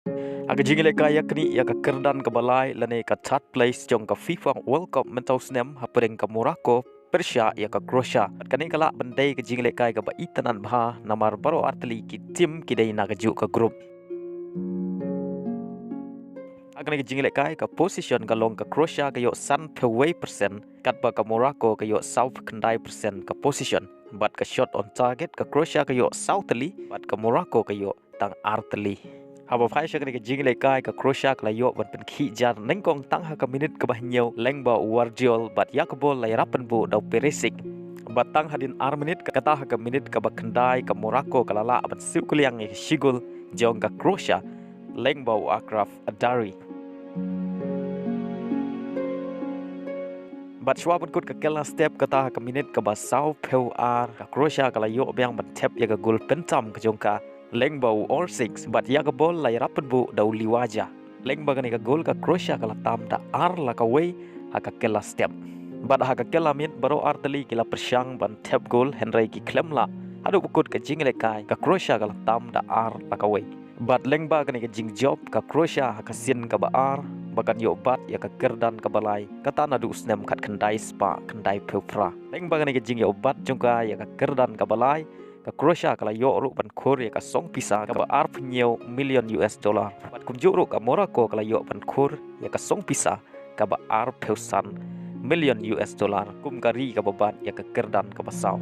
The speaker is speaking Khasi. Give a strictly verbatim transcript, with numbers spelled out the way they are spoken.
Ha ka jingïalehkai ïaknieh ïa ka kyrdan kaba lai lane ka third place jong ka FIFA World Cup mynta u snem hapdeng ka Morocco pyrshah ïa ka Croatia. Bad kane ka lah ban dei ka jingïalehkai kaba itynnad bha namar baroh artylli ki team ki dei na kajuh ka group. Ha kane ka jingïalehkai ka position ka long ka Croatia ka ïoh sanphew wei percent, katba ka Morocco ka ïoh sawphew khyndai percent ka position. Bad ka shot on target ka Croatia ka ïoh saw tylli, bad ka Morocco ka ïoh tang ar tylli. Haba phai sha kane ka jingïalehkai ka Croatia ka la ïoh ban pynkhih jar nyngkong tang ha ka minit kaba hynñiew lyngba u Gvardiol bad ïa ka bol la ïarap pynbuh da u Perisic. Bad tang hadien ar minit kata ha ka minit kaba khyndai ka Morocco ka la lah ban siew kylliang ïa ka shi gol jong ka Croatia lyngba u Achraf Hakimi. Bad shuwa ban kut ka kylla step kata ha ka minit kaba sawphew ar ka Croatia ka la ïoh biang ban thep ïa ka gol pyntam ka jong ka lyngba u Orsic bad ïa ka bol la ïarap pynbuh da u Livaja. Lyngba kane ka gol ka Croatia ka la tam da ar la kawei ha ka kylla step. Bad ha ka kylla miet baroh artylli ki la pyrshang ban thep gol hynrei ki khlem lah. Haduh ba kut ka jingïalehkai ka Croatia ka la tam da ar la kawei. Bad lyngba kane ka jingjop ka Croatia ha ka sien kaba ar ba kan ïoh bat ïa ka kyrdan kaba lai kata naduh u snem khatkhyndai spah khyndaiphew phra. Lyngba kane ka jingïoh bat jong ka ïa ka kyrdan kaba lai ka Croatia ka la ïoh ruh ban khur ïa ka song pisa kaba arphew hynñiew million U S dollar. Bad kumjuh ruh ka Morocco ka la ïoh ban khur ïa ka song pisa kaba arphew san million U S dollar kum ka ri kaba bat ïa ka kyrdan kaba saw.